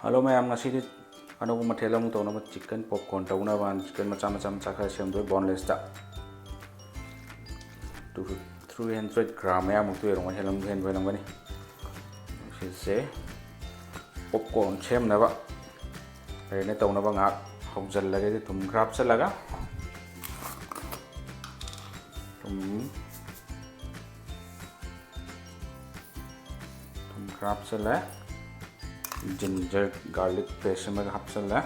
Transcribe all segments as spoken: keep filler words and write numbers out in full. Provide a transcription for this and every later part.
Hello ꯃꯌꯥꯝ, ꯉꯁꯤꯗꯤ ꯑꯅꯧꯕ ꯃꯊꯦꯜ ꯑꯃꯨꯛ ꯇꯧꯅꯕ chicken popcorn ꯇꯧꯅꯕ chicken ꯃꯆꯥ ꯃꯆꯥ ꯃꯆꯥ ꯈꯔ ꯁꯦꯝꯗꯣꯏ, bonelessꯇ꯫ Two, three hundred gram ꯃꯌꯥꯃꯨꯛꯇꯤ ꯑꯣꯏꯔꯝꯒꯅꯤ, ꯍꯦꯜꯂꯝ-, ꯍꯦꯟꯕ ꯍꯦꯜꯂꯝꯒꯅꯤ꯫ ꯁꯤꯁꯦ popcorn ꯁꯦꯝꯅꯕ marinate ꯇꯧꯅꯕ ꯉꯥꯏꯍꯥꯛ ꯍꯧꯖꯤꯜꯂꯒꯦ꯫ ꯊꯨꯝ ꯈꯔ ꯍꯥꯞꯆꯤꯜꯂꯒ, ꯊꯨꯝ, ꯊꯨꯝ ꯈꯔ ꯍꯥꯞꯆꯤꯜꯂꯦ꯫ Ginger garlic paste ꯑꯃꯒ ꯍꯥꯞꯆꯤꯜꯂꯦ꯫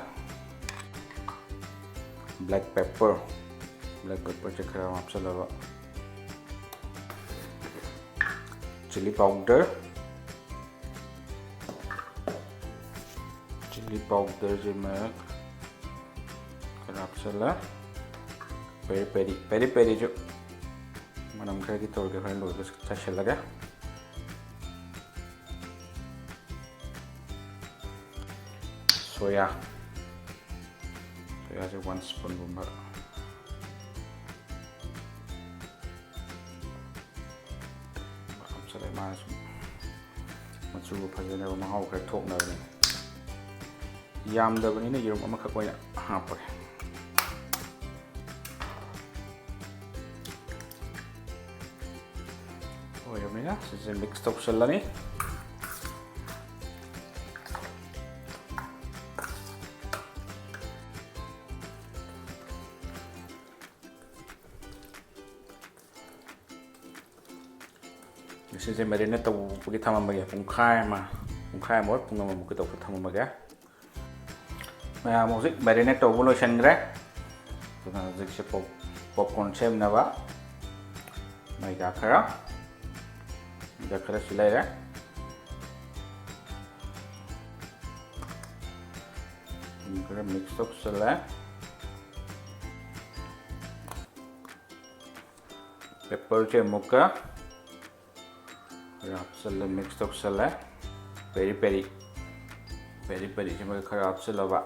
Black pepper, black pepperꯁꯦ ꯈꯔ ꯍꯥꯞꯆꯤꯜꯂꯕ꯫ Chilli powder, chilli powderꯁꯤꯃ ꯈꯔ ꯍꯥꯞꯆꯤꯜꯂꯦ꯫ Peri peri, peri periꯁꯨ ꯃꯅꯝ ꯈꯔꯗꯤ ꯇꯧꯔꯒꯦ, ꯍꯣꯔꯦꯟ ꯂꯣꯏꯔꯒ ꯆꯥꯏꯁꯤꯜꯂꯒꯦ꯫ Soya, soyaꯁꯦ one spoonꯒꯨꯝꯕ ꯍꯥꯞꯆꯜꯂꯦ꯫ ꯃꯥꯅ ꯁꯨꯝ ꯃꯆꯨ ꯐꯖꯅꯕ, ꯃꯍꯥꯎ ꯈꯔ ꯊꯣꯛꯅꯕꯅꯤ꯫ ꯌꯥꯝꯗꯕꯅꯤꯅ ꯌꯦꯔꯨꯝ ꯑꯃꯈꯛ ꯑꯣꯏꯅ ꯍꯥꯞꯄꯒꯦ꯫ ꯑꯣꯏꯔꯕꯅꯤꯅ ꯁꯤꯁꯦ mix ꯇꯧꯁꯜꯂꯅꯤ꯫ ꯁꯤꯁꯦ marinate ꯇꯧꯕꯒꯤ ꯊꯝꯃꯝꯃꯒꯦ, ꯄꯨꯡꯈꯥꯏ ꯑꯃ, ꯄꯨꯡꯈꯥꯏ ꯑꯃ ꯑꯣꯔ ꯄꯨꯡ ꯑꯃꯃꯨꯛꯀꯤ ꯇꯧꯕ ꯊꯝꯃꯝꯃꯒꯦ꯫ ꯃꯌꯥꯝ ꯍꯧꯖꯤꯛ marinate ꯇꯧꯕ ꯂꯣꯏꯁꯤꯟꯈ꯭ꯔꯦ꯫ ꯑꯗꯨꯅ ꯍꯧꯖꯤꯛꯁꯦ pop-, popcorn ꯁꯦꯝꯅꯕ ꯃꯩꯗꯥ ꯈꯔ, ꯃꯩꯗꯥ ꯈꯔꯁꯨ ꯂꯩꯔꯦ꯫ ꯈꯔ mix ꯇꯧꯁꯜꯂꯦ꯫ Pepperꯁꯦ ꯑꯃꯨꯛꯀ ꯈꯔ ꯍꯥꯞꯆꯜꯂꯦ, mix ꯇꯧꯁꯜꯂꯦ꯫ Peri peri, peri periꯁꯤꯃꯒ ꯈꯔ ꯍꯥꯞꯆꯜꯂꯕ꯫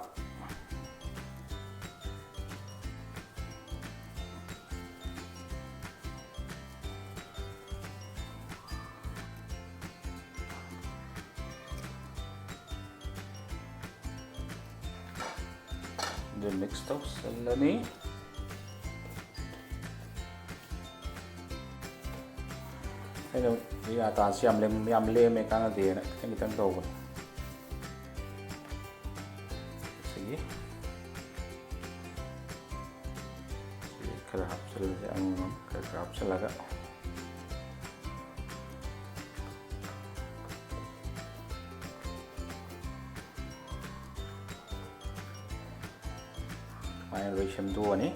ꯃꯤꯛꯁ ꯇꯧꯁꯜꯂꯅꯤ꯫ ꯑꯩꯅ ꯑꯇꯥꯁꯤ ꯌꯥꯝ ꯂꯦꯝ-, ꯌꯥꯝ ꯂꯦꯝꯃꯦ, ꯀꯥꯟꯅꯗꯦꯅ ꯈꯤꯇꯪ ꯈꯤꯇꯪ ꯇꯧꯕꯅꯦ꯫ ꯁꯤꯒꯤ ꯁꯤ ꯈꯔ ꯍꯥꯞꯆꯜꯂꯁꯦ, ꯑꯃꯃꯝ ꯈꯔ ꯈꯔ ꯍꯥꯞꯆꯜꯂꯒ꯫ ꯁꯨꯃꯥꯏꯅ ꯂꯣꯏ ꯁꯦꯝꯗꯣꯛꯑꯅꯤ꯫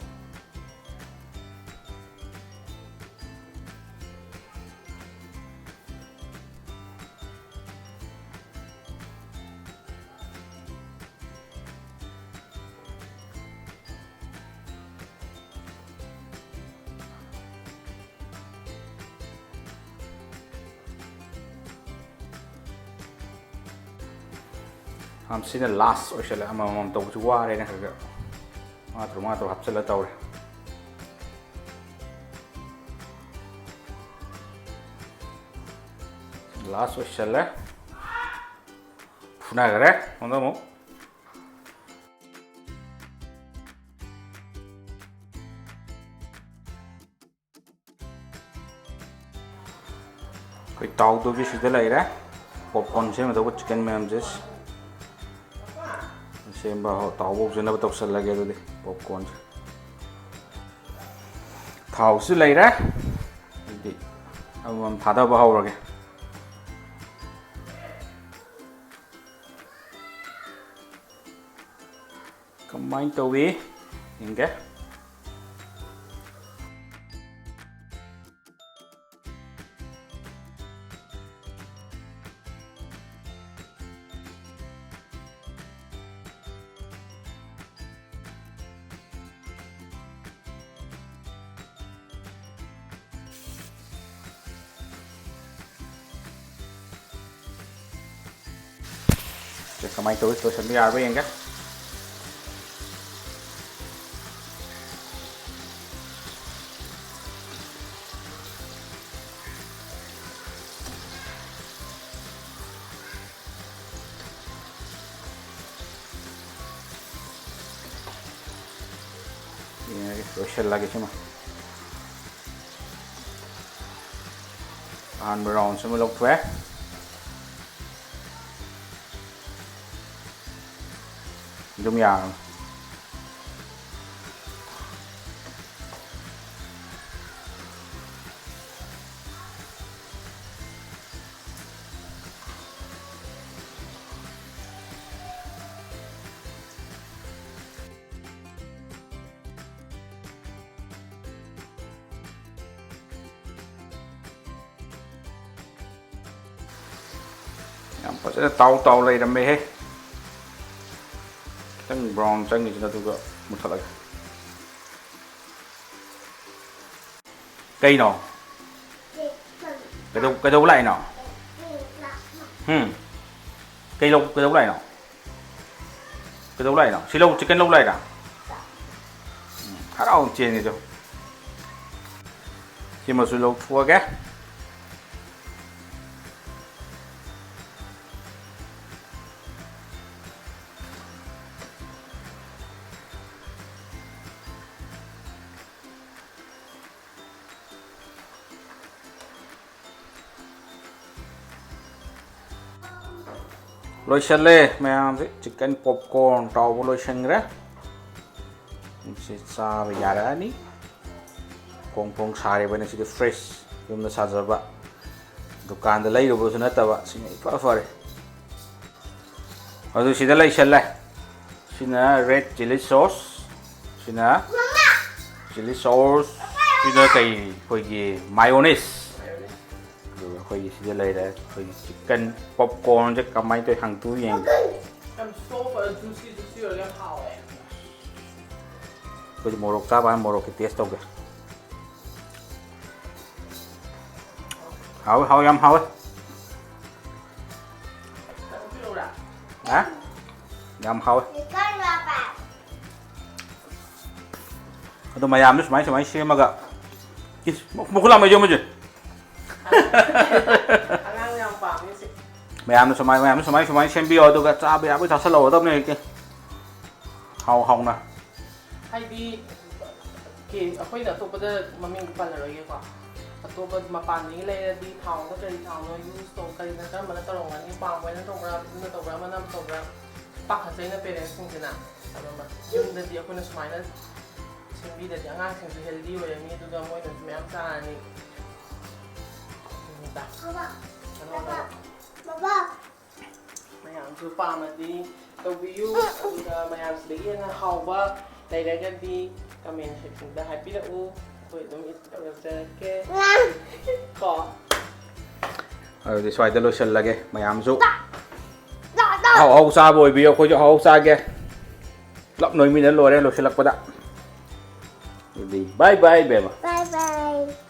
ꯌꯥꯝ ꯁꯤꯅ ꯂꯥꯁ ꯑꯣꯏꯁꯜꯂꯦ, ꯑꯃꯃꯝ ꯇꯧꯕꯁꯨ ꯋꯥꯔꯦꯅ꯫ ꯈꯔ ꯈꯔ ꯃꯉꯥ ꯇꯔꯨꯛ ꯃꯉꯥ ꯇꯔꯨꯛ ꯍꯥꯞꯆꯤꯜꯂ ꯇꯧꯔꯦ꯫ ꯂꯥꯁ ꯑꯣꯏꯁꯜꯂꯦ꯫ ꯐꯨꯅꯈ꯭ꯔꯦ ꯁꯣꯝꯗ ꯑꯃꯨꯛ꯫ ꯑꯩꯈꯣꯏ ꯇꯥꯎꯗꯧꯁꯤ ꯁꯤꯗ ꯂꯩꯔꯦ꯫ ꯄꯣꯞꯀꯣꯔꯟ ꯁꯦꯝꯒꯗꯧꯕ ꯆꯤꯛꯀꯟ ꯃꯌꯥꯝꯁꯦ ꯁꯦꯝꯕ ꯍꯧ-, ꯇꯥꯎꯕ ꯍꯧꯖꯅꯕ ꯇꯧꯁꯜꯂꯒꯦ꯫ ꯑꯗꯨꯗꯤ ꯄꯣꯞꯀꯣꯔꯟꯁꯦ ꯊꯥꯎꯁꯨ ꯂꯩꯔꯦ꯫ ꯑꯗꯨꯗꯤ ꯑꯃꯃꯝ ꯊꯥꯗꯕ ꯍꯧꯔꯒꯦ꯫ ꯀꯃꯥꯏꯅ ꯇꯧꯏ ꯌꯦꯡꯒꯦ꯫ ꯁꯦ, ꯀꯃꯥꯏꯅ ꯇꯧꯏ? ꯂꯣꯏꯁꯤꯟꯕ ꯌꯥꯔꯕ ꯌꯦꯡꯒꯦ꯫ ꯂꯣꯏꯁꯤꯜꯂꯒꯦ ꯁꯤꯃ꯫ ꯑꯍꯥꯟꯕ ꯔꯥꯎꯟꯁꯤꯃ ꯂꯧꯊꯣꯛꯑꯦ꯫ ꯑꯗꯨꯝ ꯌꯥꯔꯅꯤ꯫ ꯌꯥꯝ ꯐꯖꯅ ꯇꯥꯎ ꯇꯥꯎ ꯂꯩꯔꯝꯃꯦꯍꯦ꯫ ꯈꯤꯇꯪ ꯕ꯭ꯔꯥꯎꯟ ꯆꯪꯉꯤꯁꯤꯅ, ꯑꯗꯨꯒ ꯃꯨꯊꯠꯂꯒꯦ꯫ ꯀꯩꯅꯣ? ꯀꯩꯗꯧ-, ꯀꯩꯗꯧꯕ ꯂꯥꯛꯏꯅꯣ? ꯍꯨꯝ? ꯀꯩ ꯂꯧ-, ꯀꯩꯗꯧꯕ ꯂꯥꯛꯏꯅꯣ? ꯀꯩꯗꯧ ꯂꯥꯛꯏꯅꯣ? ꯁꯤ ꯂꯧ, ꯆꯤꯛꯀꯟ ꯂꯧ ꯂꯥꯛꯏꯔꯥ? ꯎꯝ, ꯍꯔꯥꯎ ꯆꯦꯟꯒꯤꯗꯣ꯫ ꯁꯤꯃꯁꯨ ꯂꯧꯊꯣꯛꯑꯒꯦ꯫ ꯂꯣꯏꯁꯜꯂꯦ ꯃꯌꯥꯝꯁꯦ, ꯆꯤꯛꯀꯟ ꯄꯣꯞꯀꯣꯔꯟ ꯇꯥꯎꯕ ꯂꯣꯏꯁꯟꯈ꯭ꯔꯦ꯫ ꯁꯤ ꯆꯥꯕ ꯌꯥꯔꯛꯑꯅꯤ꯫ ꯐꯣꯡ ꯐꯣꯡ ꯁꯥꯔꯤꯕꯅꯤ, ꯁꯤꯗꯤ ꯐ꯭ꯔꯦꯁ, ꯌꯨꯝꯗ ꯁꯥꯖꯕ, ꯗꯨꯀꯥꯟꯗ ꯂꯩꯔꯨꯕꯁꯨ ꯅꯠꯇꯕ, ꯁꯤꯅ ꯏꯐ ꯐꯔꯦ꯫ ꯑꯗꯨ ꯁꯤꯗ ꯂꯩꯁꯜꯂꯦ꯫ ꯁꯤꯅ ꯔꯦꯗ ꯆꯤꯂꯤ ꯁꯣꯁ, ꯁꯤꯅ ꯆꯤꯂꯤ ꯁꯣꯁ, ꯁꯤꯅ ꯀꯩ, ꯑꯩꯈꯣꯏꯒꯤ ꯃꯥꯌꯣꯅꯦꯁ꯫ ꯑꯗꯨꯒ ꯑꯩꯈꯣꯏꯒꯤ ꯁꯤꯗ ꯂꯩꯔꯦ, ꯑꯩꯈꯣꯏꯒꯤ ꯆꯤꯛꯀꯟ ꯄꯣꯞꯀꯣꯔꯟꯁꯦ ꯀꯃꯥꯏꯅ ꯇꯧꯋꯤ ꯍꯪꯇꯨ ꯌꯦꯡꯒꯦ꯫ ꯌꯥꯝ soft ꯑꯣꯏ, juicy juicy ꯑꯣꯏꯔꯒ ꯌꯥꯝ ꯍꯥꯎꯋꯦ꯫ ꯑꯩꯈꯣꯏꯗꯤ ꯃꯣꯔꯣꯛ ꯆꯥꯕ ꯍꯥꯏꯅ ꯃꯣꯔꯣꯛꯀꯤ taste ꯇꯧꯒꯦ꯫ ꯍꯥꯎꯋꯦ, ꯍꯥꯎꯋꯦ, ꯌꯥꯝ ꯍꯥꯎꯋꯦ꯫ ꯅꯪ ꯄꯤꯔꯛꯎꯔꯥ? ꯍꯥ? ꯌꯥꯝ ꯍꯥꯎꯋꯦ꯫ ꯑꯗꯣ ꯃꯌꯥꯝꯁꯨ ꯁꯨꯃꯥꯏ, ꯁꯨꯃꯥꯏꯅ ꯁꯦꯝꯃꯒ, ꯏꯁ, ꯃꯈꯨꯠ ꯂꯥꯝꯃ ꯌꯣꯝꯃꯁꯦ꯫ ꯑꯉꯥꯡ ꯌꯥꯝ ꯄꯥꯝꯃꯤ ꯁꯤ꯫ ꯃꯌꯥꯝꯅ ꯁꯨꯃꯥꯏ, ꯃꯌꯥꯝꯅ ꯁꯨꯃꯥꯏ, ꯁꯨꯃꯥꯏꯅ ꯁꯦꯝꯕꯤꯌꯣ, ꯑꯗꯨꯒ ꯆꯥꯕ ꯌꯥꯕꯩ ꯆꯥꯁꯜꯍꯧꯒꯗꯕꯅꯦ ꯍꯧꯖꯤꯛꯇꯤ꯫ ꯍꯥꯎ ꯍꯥꯎꯅ꯫ ꯍꯥꯏꯗꯤ, ꯑꯩꯈꯣꯏꯅ ꯑꯇꯣꯞꯄꯗ ꯃꯃꯤꯡꯗꯤ ꯄꯜꯂꯔꯣꯏꯒꯦꯀꯣ꯫ ꯑꯇꯣꯞꯄ ꯃꯄꯥꯟꯗꯒꯤ ꯂꯩꯔꯗꯤ ꯊꯥꯎꯗ ꯀꯔꯤ ꯊꯥꯎꯅꯣ ꯌꯨꯁ ꯇꯧ, ꯀꯔꯤꯅ ꯀꯔꯝꯕꯅ ꯇꯧꯔꯝꯒꯅꯤ, ꯄꯥꯝ ꯑꯣꯏꯜꯅ ꯇꯧꯕ꯭ꯔꯥ, ꯑꯗꯨꯅ ꯇꯧꯕ꯭ꯔꯥ, ꯑꯃꯅ ꯇꯧꯕ꯭ꯔꯥ, ꯄꯥꯈꯠꯆꯩꯅ ꯄꯦꯔꯦꯟꯁꯁꯤꯡꯁꯤꯅ꯫ ꯑꯗꯣ ꯃ- ꯌꯨꯝꯗꯗꯤ ꯑꯩꯈꯣꯏꯅ ꯁꯨꯃꯥꯏꯅ ꯁꯦꯝꯕꯤꯔꯗꯤ ꯑꯉꯥꯡꯁꯤꯡꯁꯨ ꯍꯦꯜꯗꯤ ꯑꯣꯏꯔꯅꯤ, ꯑꯗꯨꯒ ꯃꯣꯏꯅꯁꯨ ꯃꯌꯥꯝ ꯆꯥꯔꯅꯤ꯫ ꯑꯗꯨꯅꯤꯗ꯫ ꯀꯩꯅꯣ ꯇꯧꯕ꯫ ꯃꯌꯥꯝꯁꯨ ꯄꯥꯝꯃꯗꯤ ꯇꯧꯕꯤꯌꯨ, ꯑꯗꯨꯒ ꯃꯌꯥꯝꯁꯤꯗꯒꯤ ꯍꯦꯟꯅ ꯍꯥꯎꯕ ꯂꯩꯔꯒꯗꯤ ꯀꯃꯦꯟ ꯁꯦꯛꯁꯟꯗ ꯍꯥꯏꯕꯤꯔꯛꯎ, ꯑꯩꯈꯣꯏ ꯑꯗꯨꯝ ꯇꯧꯔꯛꯆꯔꯛꯀꯦ꯫ ꯀꯣ꯫ ꯑꯗꯨꯗꯤ ꯁ꯭ꯋꯥꯏꯗ ꯂꯣꯏꯁꯤꯜꯂꯒꯦ꯫ ꯃꯌꯥꯝꯁꯨ ꯍꯥꯎ ꯍꯥꯎ ꯆꯥꯕ ꯑꯣꯏꯕꯤꯌꯨ, ꯑꯩꯈꯣꯏꯁꯨ ꯍꯥꯎ ꯍꯥꯎ ꯆꯥꯒꯦ꯫ ꯄꯨꯂꯞ ꯅꯣꯏꯃꯤꯟꯅ ꯂꯣꯏꯔꯦ ꯂꯣꯏꯁꯤꯜꯂꯛꯄꯗ꯫ ꯑꯗꯨꯗꯤ ꯕꯥꯏ ꯕꯥꯏ ꯕꯦꯝꯃ꯫ Bye bye.